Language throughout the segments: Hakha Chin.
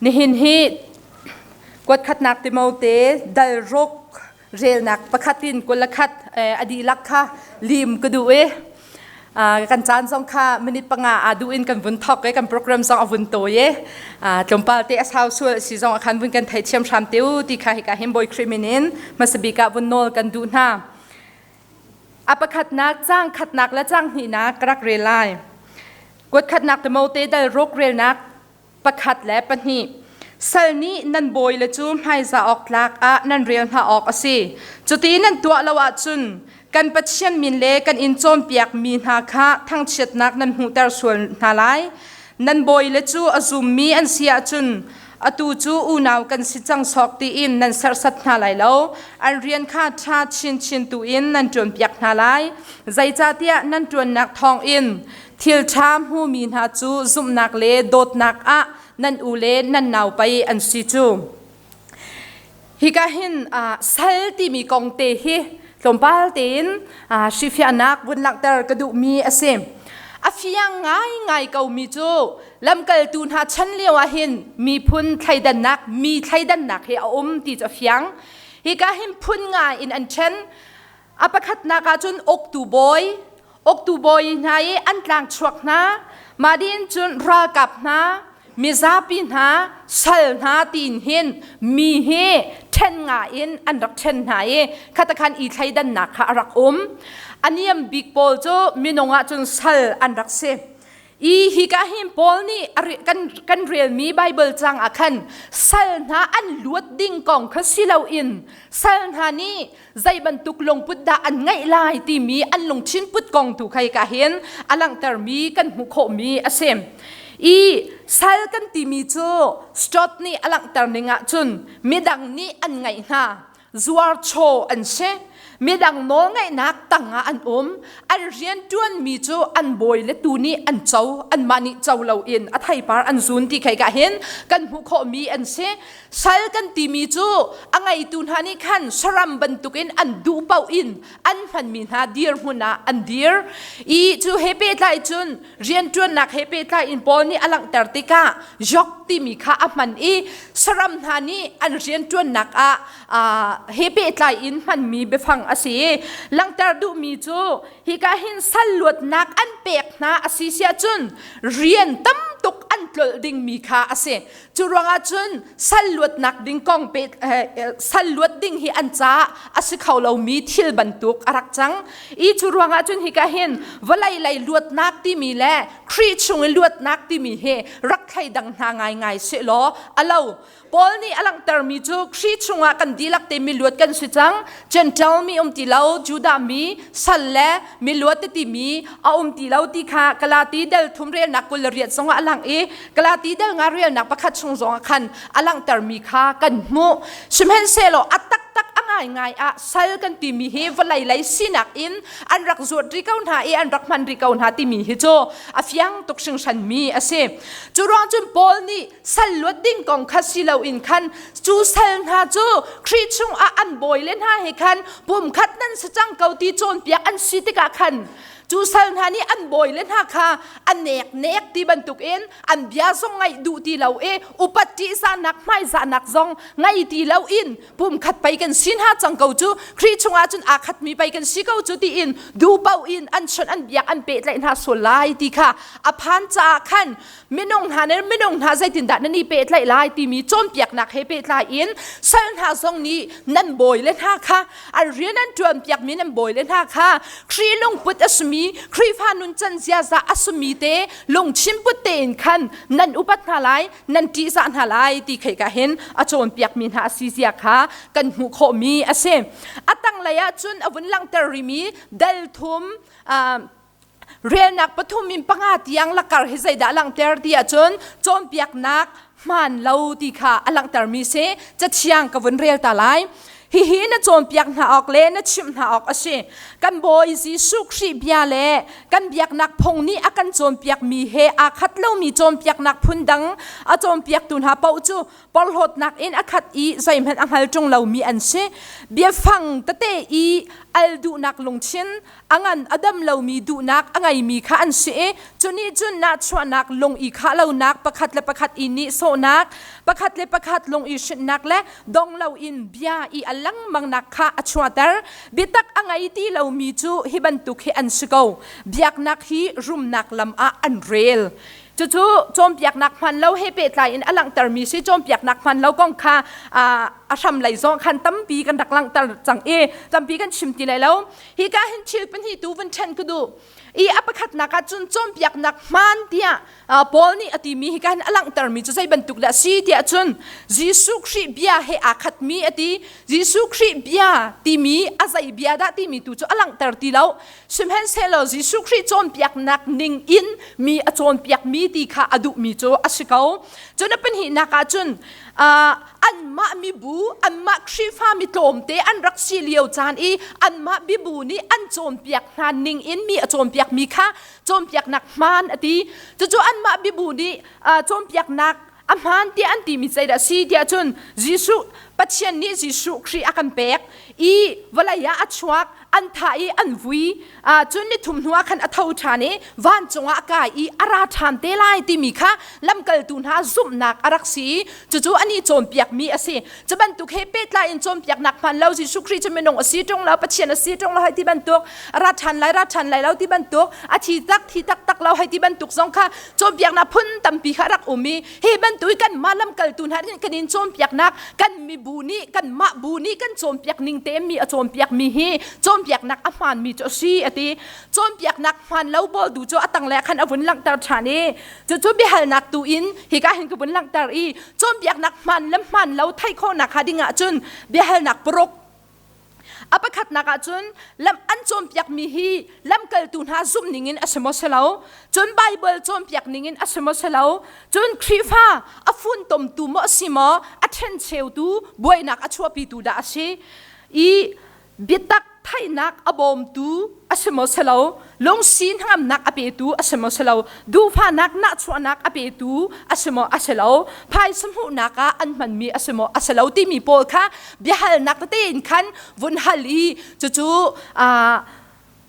Nihin hi kuatkhatnak Timote dal ruk relnak pakhat in 21 a dihlak kha lim ka duh i kan caan zong kha minute 5 aa duh in kan vun thawk i kan program zong a vun tawi i tlawmpal te a sau sual si zong a khan vun kan theithiam hram te u ti kha hika hin Bawi Khrih min in hmasa bik ah vun nawl kan duh hna. A pakhatnak caang khatnak le caang hnihnak ka rak rel lai. Kuatkhatnak Timote dal ruk relnak pakhat le pahnih. Sal nih nan bawile cu hmaizah awk tlak ah nan rel hna awk a si. Cuti nan tuah lo ahcun kan Pathian min le kan in cawnpiakmi hna kha thangchiatnak nan hmuhter sual hna lai. Nan bawile cu a zummi an si ahcun atu cu unau kan si cang sawk tiin nan serhsat hna lai lo. An rian kha ṭha chinchin tu in nan ṭuanpiak hna lai. Zeicahtiah nan ṭuannak thawngin Thil ṭha hmumi hna cu zumhnak le dawtnak ah nan u le nan nau pei an si cu. Hika hin sal timi kong te hi tlawmpal tein hrifiahnak vun langhter ka duhmi a si. A fiang ngaingai komi cu lamkaltu hna chan lio ah hin miphun thleidannak, mi thleidannak hi a um ti cu a fiang. Hika hin phun nga in an ṭhen. A pakhatnak ah cun uktu bawi, uktu bawi hna i an tlang chuak hna, mah ding cun ralkap hna, mizapi hna, sal hna tiin hin mi hi ṭhen nga in an rak ṭhen hna i khatakhan i thleidannak kha a rak um. A niam bik pawl cu minung ah cun sal an rak si. I hika hin Paul nih kan relmi Bible cang ah khan sal hna an luat ding kong kha si loin sal hna nih zei bantuk lungput dah an ngeih lai timi an lungthin put kong tu kha hika hin a langhtermi kan hmuh khawhmi a si. I sal kan timi cu Stott nih a langhter ning ah cun midang nih an ngaih hna zuar chaw an si midang nawlngeihnak tangah an um an rianṭuanmi cu an bawi le tu nih an co anmah nih co loin a theipar an zun ti khei ka hin kan hmuh khawhmi an si sal kan timi cu a ngeitu hna nih khan saram bantukin an duh paoh in an hmanmi hna dirhmun ah an dir i cu he pehtlai cun rianṭuannak he pehtlai in Paul nih a langhter tikah yok timi kha a hman i saram hna nih an rianṭuannak ah he pehtlai in hmanmi biafang a si. Langhter duhmi cu hika hin sal luatnak an pek hna a si siah cun rian tam tuk an tlolh dingmi kha a si. Cu ruangah cun sal luatnak ding kong pe sal luat ding hi an caah a si kho lomi thil bantuk a rak cang. I cu ruangah cun hika hin vawlei lei luatnak timi le Khrih chung i luatnak timi hi rak thleidang hna ngaingai sehlaw a lo. Paul nih a langhtermi cu Khrih chungah kan dihlak te miluat kan si cang. Gentile mi um ti lo, Judah mi, sal le miluat timi a um ti lo ti kha Galati del thum relnak 28 zongah a lang i Galati del nga relnak pakhat chung zongah khan a langhtermi kha kan hmuh. Sihmanhsehlaw a taktak a ngaingai ah sal kan timi hi vawlei lei sinak in an rak zuat rih ko hna i an rak hman rih ko hna timi hi cu a fiang tuk hringhranmi a si. Cu ruang cun Paul nih sal luat ding kong kha si loin khan cu sal hna cu Khrih chungah an bawi le hna he khan pumkhat nan si cang ko ti cawnpiak an si tikah khan cu sal hna nih an bawi le hna kha a nek nek ti bantukin an bia zong ngaih duh ti lo i upat ṭihzahnak hmaizahnak zong ngei ti lo in pumkhat pei kan si hna cang ko cu Khrih chungah cun aa khatmi pei kan si ko cu tiin duh paoh in an chawnh an biak an pehtlaih hna sual lai ti kha a phan caah khan minung hna nih minung hna zeitindah nan i pehtlaih lai timi cawnpiaknak he pehtlai in sal hna zong nih nan bawi le hna kha an rian an ṭuanpiakmi nan bawi le hna kha Khrih lungput a simi Khrihfa nuncan ziaza a simi te lungthin put tein khan nan upat hna lai nan ṭihzah hna lai ti khei ka hin a cawnpiakmi hna a si zia kha kan hmuh khawhmi a si. A tanglei ah cun a vun langhter rimi dal thum relnak pathum in panga tiang lakar hi zeidah langhter ti ahcun cawnpiaknak hmaan lo ti kha a langhtermi si. Cathiang ka vun rel ta lai. Hihi na cawnpiak hna awk le na chimh hna awk a si. Kan Bawi Jesuh Khrih bia le kan biaknak phung nih a kan cawnpiakmi he aa khat lomi cawnpiaknak phun dang a cawnpiaktu hna paoh cu porhlawtnak in a khat i zeihmanh a hngal ṭung lomi an si. Biafang tete i al duhnak lungthin, a ngan a dam lomi duhnak a ngeimi kha an si i cu nih cun nahchuahnak, lung i khah lonak, pakhat le pakhat i nihsawhnak, pakhat le pakhat lung i hrinhnak le dong loin bia i al lengmangnak kha a chuahter. Biatak a ngei ti lomi cu hi bantuk hi an si ko. Biaknak hi rumnak lam ah an rel. Cucu cawnpiaknak hman lo he pehtlai in a langhtermi si. Cawnpiaknak hman lo kong kha a hram lei zong khan tampi kan rak langhter cang i tampi kan chim ti lai lo. Hika hin thil pahnih tu vun ṭhen ka duh. I a pakhatnak ah cun cawnpiaknak hmaan tiah Paul nih a timi hika hin a langhtermi cu zei bantuk dah a si tiah cun Jesuh Khrih bia he aa khatmi a ti. Jesuh Khrih bia timi a zei bia dah timi tu cu a langhter ti lo. Sihmanhsehlaw Jesuh Khrih cawnpiaknak ning in mi a cawnpiakmi ti kha a duhmi cu a si ko. Cun a pahnihnak ah cun anmah mibu, anmah Khrihfa mi tlawmte an rak si lio caan i anmah bibu nih an cawnpiak hna ning in mi a cawnpiakmi kha cawnpiaknak hmaan a ti. Cucu anmah bibu nih cawnpiaknak a hmaan tiah an timi zeidah a si tiah cun Jesuh Pathian nih Jesuh Khrih a kan pek i vawlei ah a chuak an thah i an vui cun ni thum hnuah khan a tho ṭhan i vancung ah a kai i a ra ṭhan te lai timi kha lamkaltu hna zumhnak a rak si i cucu ani cawnpiakmi a si. Cu bantuk he pehtlai in cawnpiaknak hmaan lo Jesuh Khrih cu minung a si ṭung lo Pathian a si ṭung lo hei ti bantuk ra ṭhan lai ra ṭhan lai lo ti bantuk a thi tak thi taktak lo hei ti bantuk zong kha cawnpiaknak phun tampi kha rak um i hi bantuk i kanmah lamkaltu hna nih kan in cawnpiaknak kan mibu nih kanmah bu nih kan cawnpiak ning te mi a cawnpiak mi hi cawnpiaknak a hmaan mi cu a si a ti. Cawnpiaknak hmaan lo pawl tu cu a tanglei ah khan a vun langhter ṭhan i cucu biahalnak tu in hika hin ka vun langhter i cawnpiaknak hmaan le hmaan lo theih khawhnak hnga ding ahcun biahalnak paruk. A pakhatnak ahcun lam an cawnpiakmi hi lamkaltu hna zumh ningin a si maw si lo, cun Baibal cawnpiak ningin a si maw si lo, cun Khrihfa a funtomtu maw a si maw, a ṭhencheutu, buainak a chuahpitu dah a si i biatak theihnak a bawmtu a si maw si lo, lungsi hnangamnak a petu a si maw si lo, duhfahnak nahchuahnak a petu a si maw a si lo, phaisa hmuhnak ah an hmanmi a si maw a si lo timi pawl kha biahalnak tete in khan vun hal i cucu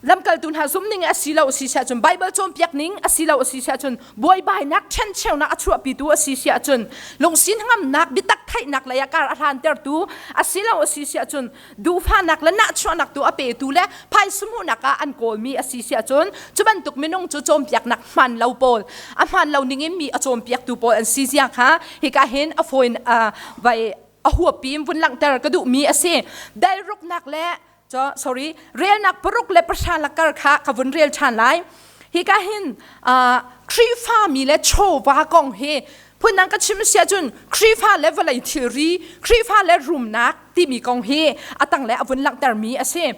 lamkaltu hna zumh ning a si lo a si siah cun Bible cawnpiak ning a si lo a si siah cun buaibainak ṭhencheunak a chuahpitu a si siah cun lungsi hnangamnak biatak theihnak lei ah kar a hlantertu a si lo a si siah cun duhfahnak le nahchuahnak tu a petu le phaisa hmuhnak ah an kawlmi a si siah cun cu bantuk minung cu cawnpiaknak hmaan lo pawl a hmaan lo ningin mi a cawnpiaktu pawl an si zia kha hika hin a fawi vai a huapi in vun langhter ka duhmi a si. Dalruknak le sorry relnak 6 le 10 lakar kha ka vun rel ṭhan lai. Hika hin Khrihfa mi le chawva kong hi phundang ka chim si ahcun Khrihfa le vawlei thilri, Khrihfa le rumnak timi kong hi a tanglei a vun langhtermi a si.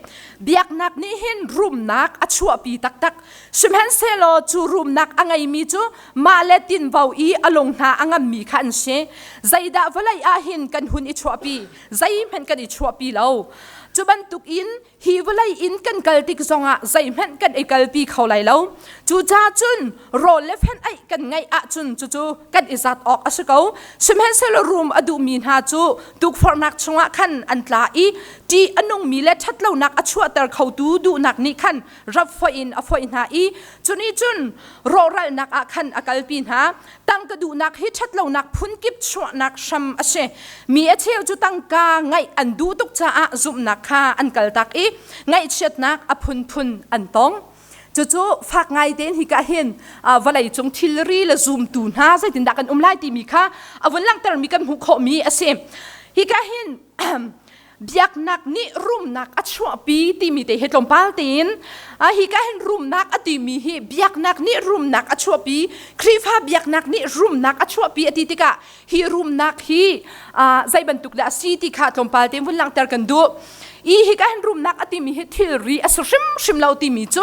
Biaknak nih hin rumnak a chuahpi taktak. Sihmanhsehlaw cu rumnak a ngeimi cu mah le tinvo i a lung hna a ngammi kha an si. Zeidah vawlei ah hin kan hun i chuahpi? Zeihmanh kan i chuahpi lo. Cu bantukin hi vawlei in kan kal tik zongah zeihmanh kan i kalpi kho lai lo. Cucaah cun rawl le fenh aih kan ngeih ahcun cucu kan i zat awk a si ko. Sihmanhsehlaw rum a duhmi hna cu tukforhnak chungah khan an tla i ṭih a nungmi le ṭhatlonak a chuahter khotu duhnak nih khan rap foih in a foih hna i cu nih cun rawhralnak ah khan a kalpi hna. Tangka duhnak hi ṭhatlonak phunkip chuahnak hram a si. Mi a cheu cu tangka ngaih an duh tuk caah zumhnak kha an kaltak i ngaihchiatnak a phunphun an tong. Cucu fak ngai tein hika hin vawlei cung thilri le zumtu hna zeitindah kan um lai timi kha a vun langhtermi kan hmuh khawhmi a si. Hika hin biaknak nih rumnak a chuahpi timi te hi tlawmpal tein hi ka hin rumnak a timi hi biaknak nih rumnak a chuahpi, Khrihfa biaknak nih rumnak a chuahpi a ti tikah hi rumnak hi zei bantuk dah a si ti kha tlawmpal tein vun langhter kan duh. I hi ka hin rumnak a timi hi thilri a si hrimhrim lo timi cu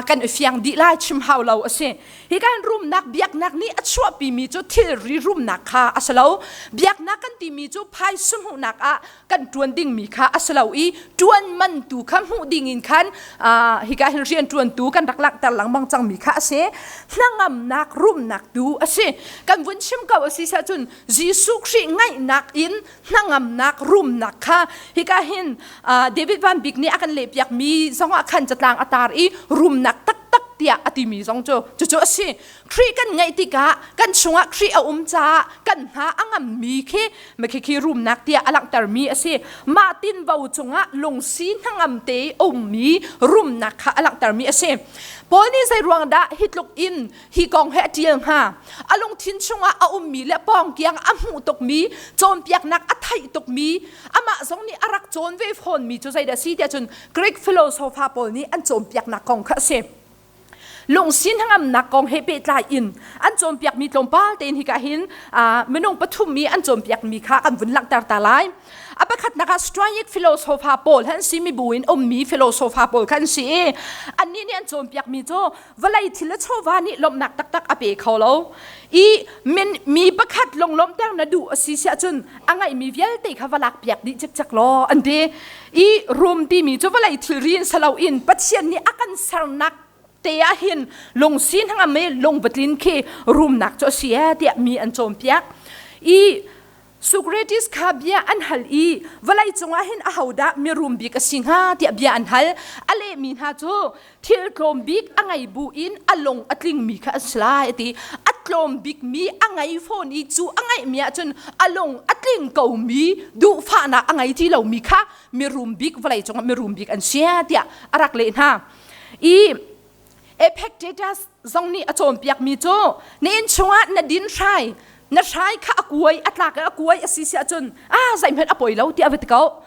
kan i fiang dih lai, chim hau lo a si. Hi kan rumnak biaknak nih a chuahpimi cu thilri rumnak kha a si lo. Biaknak kan timi cu phaisa hmuhnak ah kan ṭuan dingmi kha a si lo i ṭuan man tu kha hmuh ding in khan hika hin rian ṭuantu kan rak langhter lengmang cangmi kha a si. Hnangamnak rumnak tu a si. Kan vun chim ko a si cun Jesuh Khrih ngaihnak in hnangamnak rumnak kha hika hin David Van Bik nih a kan lehpiakmi zongah khan catlang a tar i rumnak taktak tiah a timi zong cu cucu a si. Khrih kan ngeih tikah kan chungah Khrih a um caah kan hna a ngammi khi khi rumnak tiah a langhtermi a si. Mah tinvo cungah lungsi hnangam te ummi rumnak kha a langhtermi a si. Paul nih zei ruang dah hi tluk in hi kong he a ṭial hnga? A lungthin chungah a ummi le pawngkiang a hmuh tukmi, cawnpiaknak a theih tukmi, amah zong nih a rak cawn ve fawnmi cu zeidah a si tiah cun Greek philosopher pawl nih an cawnpiaknak kong kha a si. Lungsi hnangamnak kong he pehtlai in an cawnpiakmi tlawmpal tein hika hin minung pathum i an cawnpiakmi kha kan vun langhter ta lai. A pakhatnak ah Stoic philosopher pawl han si mibu in ummi philosopher pawl kha an si i annih nih an cawnpiakmi cu vawlei thil le chawva nih lawmhnak taktak a pe kho lo i min mi pakhat lunglawmhter na duh a si siah cun a ngeihmi vialte kha va lak piak dih cikcek law an ti i rum timi cu vawlei thilri in si loin Pathian nih a kan sernak te ah hin lungsi hnangam i lungvatlin khi rumnak cu a si e tiah mi an cawnpiak i Socrates kha bia an hal i vawlei cungah hin ahodah mirum bik a si hnga tiah bia an hal. A lehmi hna cu thil tlawm bik a ngei bu in a lung a tlingmi kha an si lai a ti. A tlawm bikmi a ngei fawn i cu a ngeihmi ahcun a lung a tling komi duhfahnak a ngei ti lomi kha mirum bik vawlei cungah mirum bik an si tiah a rak leh hna. I Epictetus zong nih a cawnpiakmi cu na inn chungah na din hrai na hrai kha a kuai a tlak i a kuai a si si ahcun ah zeihmanh a poi lo tiah va ti ko.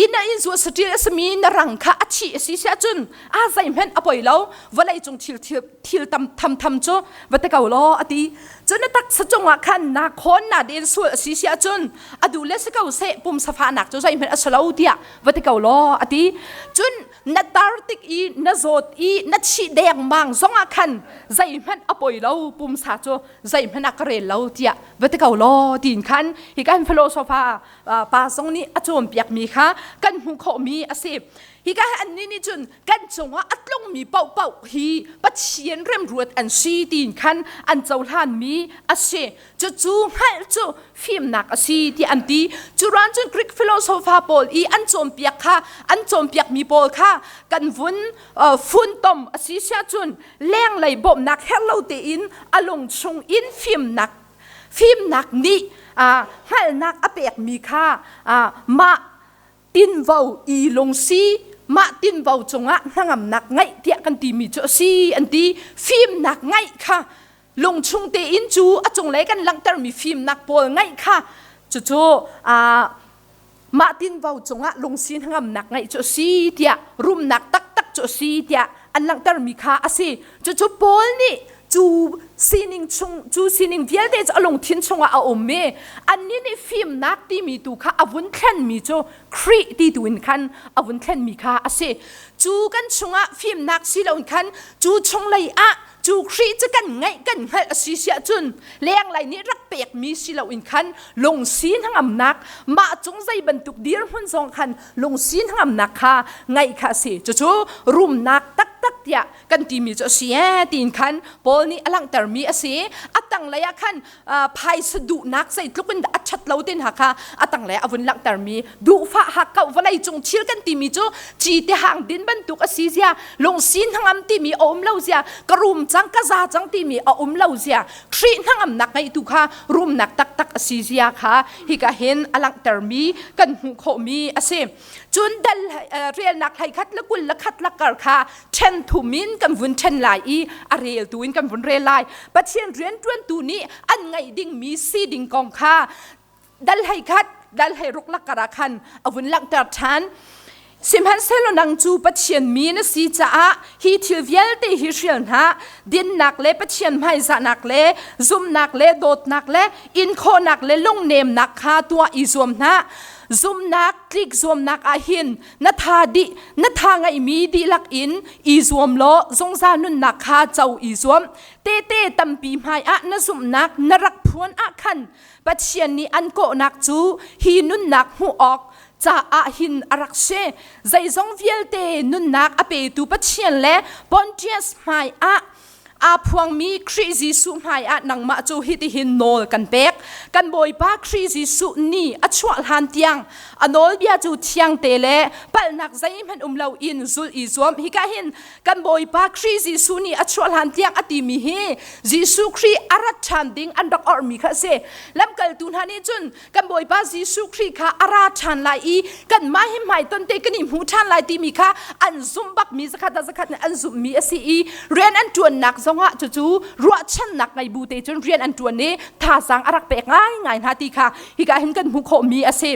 Inn ah inn zuat saṭil a simi na rang kha a thih a si si ahcun ah zeihmanh a poi lo, vawlei cung thil thil, thil tam thamtham cu va ti ko law a ti. Cun na taksa cungah khan naa khawn naa den sual a si si ahcun a duh le si ko seh pumsa fahnak cu zeihmanh a si lo tiah va ti ko law a ti. Cun na tar tik i na zawt i na thih dengmang zongah khan zeihmanh a poi lo, pumsa cu zeihmanh ah ka rel lo tiah va ti ko law tiin khan hi kan philosopher pa zong nih a cawnpiakmi kha kan hmuh khawhmi a si. Hika hi annih nih cun kan cungah a tlungmi paohpaoh hi Pathian remruat an si tiin khan an cohlanmi a si. Cucu hngalh cu fimnak a si tiah an ti. Cu ruang cun Greek philosopher pawl i an cawnpiak kha an cawnpiakmi pawl kha kan vun funtom a si siah cun lenglei bawmhnak herh lo tein a lung chung in fimnak fimnak nih hngalhnak a pekmi kha mah tinvo i lungsi mah tinvo cungah hnangamnak ngeih tiah kan timi cu a si an ti. Fimnak ngeih kha lungchung tein cu a cunglei kan langhtermi fimnak pawl ngeih kha cucu mah tinvo cungah lungsi hnangamnak ngeih cu a si tiah rumnak taktak cu a si tiah an langhtermi kha a si. Cucu Paul nih cu sining chung cu sining vialte cu a lungthin chungah a um i annih nih fimnak timi tu kha a vun thlenmi cu Khrih ti tu in khan a vun thlenmi kha a si. Cu kan chungah fimnak si loin khan cu chunglei ah cu Khrih cu kan ngeih kan hngalh a si siah cun lenglei nih rak pekmi si loin khan lungsi hnangamnak mah cung zei bantuk dirhmun zong khan lungsi hnangamnak kha ngeih kha a si. Cucu rumnak taktak tiah kan timi cu a si ee tiin khan Paul nih a langhtermi a si. A tanglei ah khan phaisa duhnak zeitluk in dah a ṭhat lo tin ha kha a tanglei ah a vun langhtermi duhfah hakkauh vawlei cung thil kan timi cu cite hang din bantuk a si zia, lungsi hnangam timi a um lo zia, ka rum cang ka za cang timi a um lo zia, Khrih hnangamnak ngeitu kha rumnak taktak a si zia kha hika hin a langhtermi kan hmuh khawhmi a si. Cun dal relnak hlei khat le 21 lakar kha ṭhen thum in kan vun ṭhen lai i a reltu in kan vun rel lai. Pathian rianṭuantu nih an ngeih dingmi si ding kong kha dal 13 dal 16 lakar ah khan a vun langhter ṭhan. Sihmanhsehlaw nang cu Pathian mi na si caah hi thil vialte hi hrial hna. Dinnak le Pathian hmaizahnak le zumhnak le dawtnak le inkhawhnak le lungnemnak kha tuah i zuam hna. Zumhnak tlik zuamnak ah hin na tha dih na tha ngeihmi dihlak in i zuam law zungzal nunnak kha co i zuam. Tehte tampi hmaiah na zumhnak na rak phuan ah khan Pathian nih an kawhnak cu hi nunnak hmuh awk caah hin a rak si. Zeizong vialte nunnak a petu Pathian le Pontius hmai ah aa phuangmi Khrih Jesuh hmaiah nangmah cu hitihin nawl kan pek. Kan Bawipa Khrih Jesuh ni a chuah hlan tiang a nawlbia cu thiangte le palhnak zeihmanh um loin zulh i zuam. Hika hin kan Bawipa Khrih Jesuh nih a chuah hlan tiang a timi hi Jesuh Khrih a rat ṭhan ding an rak orhmi kha a si. Lamkaltu hna nih cun kan Bawipa Jesuh Khrih kha a ra ṭhan lai i kanmah hi hmaiton te kan i hmu ṭhan lai timi kha an zumh bakmi zakhat ah zakhat nih an zumhmi a si i rian an ṭuannak zongah cucu ruahchannak ngei bu te cun rian an ṭuan i thazaang a rak pek ngaingai hna ti kha hika hin kan hmuh khawhmi a si.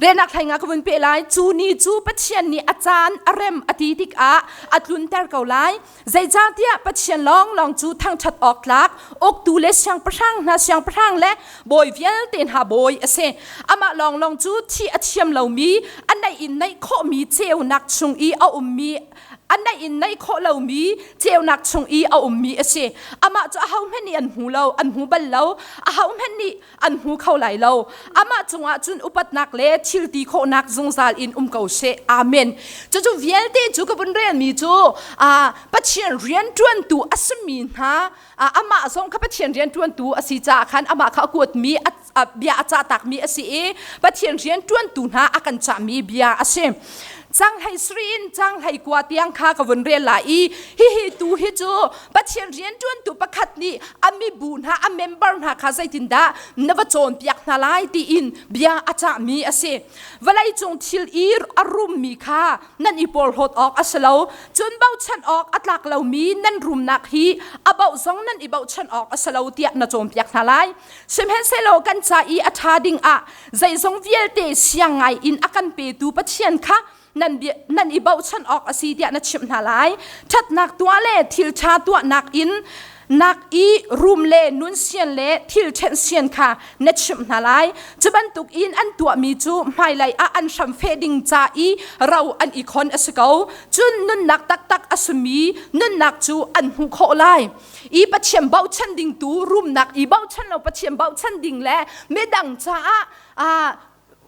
Rehnak thlai nga ka vun pe lai. Cu ni cu Pathian nih a caan a rem a ti tikah a tlunter ko lai. Zeicahtiah Pathian lawnglawng cu thangṭhat awk tlak, uktu le siangpahrang hna siangpahrang le bawi vialte hna bawi a si. Amah lawnglawng cu thi a thiam lomi, a naih in naih khawhmi ceunak chung i a ummi a naih in naih khawh lomi ceunak chung i a ummi a si. Amah cu ahohmanh nih an hmu lo, an hmu bal lo. Ahohmanh nih an hmu kho lai lo. Amah cungah cun upatnak le thil ti khawhnak zungzal in um ko seh. Amen. Cucu vialte cu ka vun relmi cu Pathian rianṭuantu a simi hna, amah zong kha Pathian rianṭuantu a si caah khan amah kha a kuatmi bia a cah takmi a si i Pathian rianṭuantu hna a kan cahmi bia a si. Cang hlei sri in cang hlei kua tiang kha ka vun rel lai i hihi tu hi cu Pathian rianṭuantu pakhat nih a mibu hna a member hna kha zeitindah na va cawnpiak hna lai tiin bia a cahmi a si. Vawleicung thil i a rummi kha nan i porhlawt awk a si lo. Cun bochan awk a tlak lomi nan rumnak hi a boh zong nan i bochan awk a si lo tiah na cawnpiak hna lai. Sihmanhsehlaw kan ca i a ṭha ding ah zeizong vialte siang ngai in a kan petu Pathian kha nan bia, nan i bochan awk a si tiah na chimh hna lai. Ṭhatnak tuah le thil ṭha tuahnak in nak i rum le nun sian le thil ṭhenh sian kha na chimh hna lai. Cu bantuk in an tuahmi cu hmailei ah an hram feh ding ca i ro an i khon a si ko. Cun nunnak taktak a simi nunnak cu an hmuh khawh lai. I Pathian bochan ding tu rumnak i bochan lo Pathian bochan ding le midang caah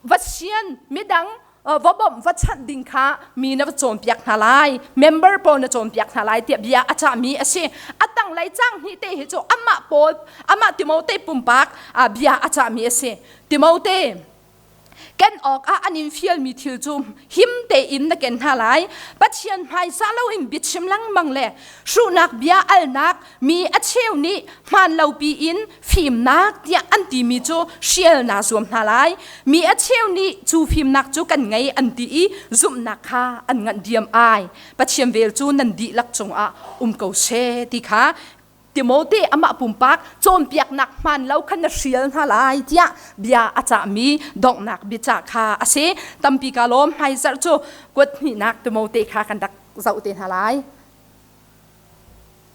va sian midang va bawmh va chanh ding kha mi na va cawnpiak hna lai, member pawl na cawnpiak hna lai tiah bia a cahmi a si. A tanglei cang hnih te hi cu amah pawl amah Timote pumpak bia a cahmi a si. Timote, ken awkah an in fialmi thil cu him tein na ken hna lai. Pathian hmaisa loin biachim lengmang le hruhnak bia alnak mi a cheu nih hmaan lopi in fimnak tiah an timi cu hrial naa zuam hna lai. Mi a cheu nih cu fimnak cu kan ngei an ti i zumhnak kha an nganh diam ai. Pathian vel cu nan dihlak cungah um ko seh ti kha Timote amah pumpak cawnpiaknak hmaan lo khan na hrial hna lai tiah bia a cahmi donghnak biacah kha a si. Tampi ka lawm. Hmaizarh cu kuat hnihnak Timote kha kan rak zoh te hna lai.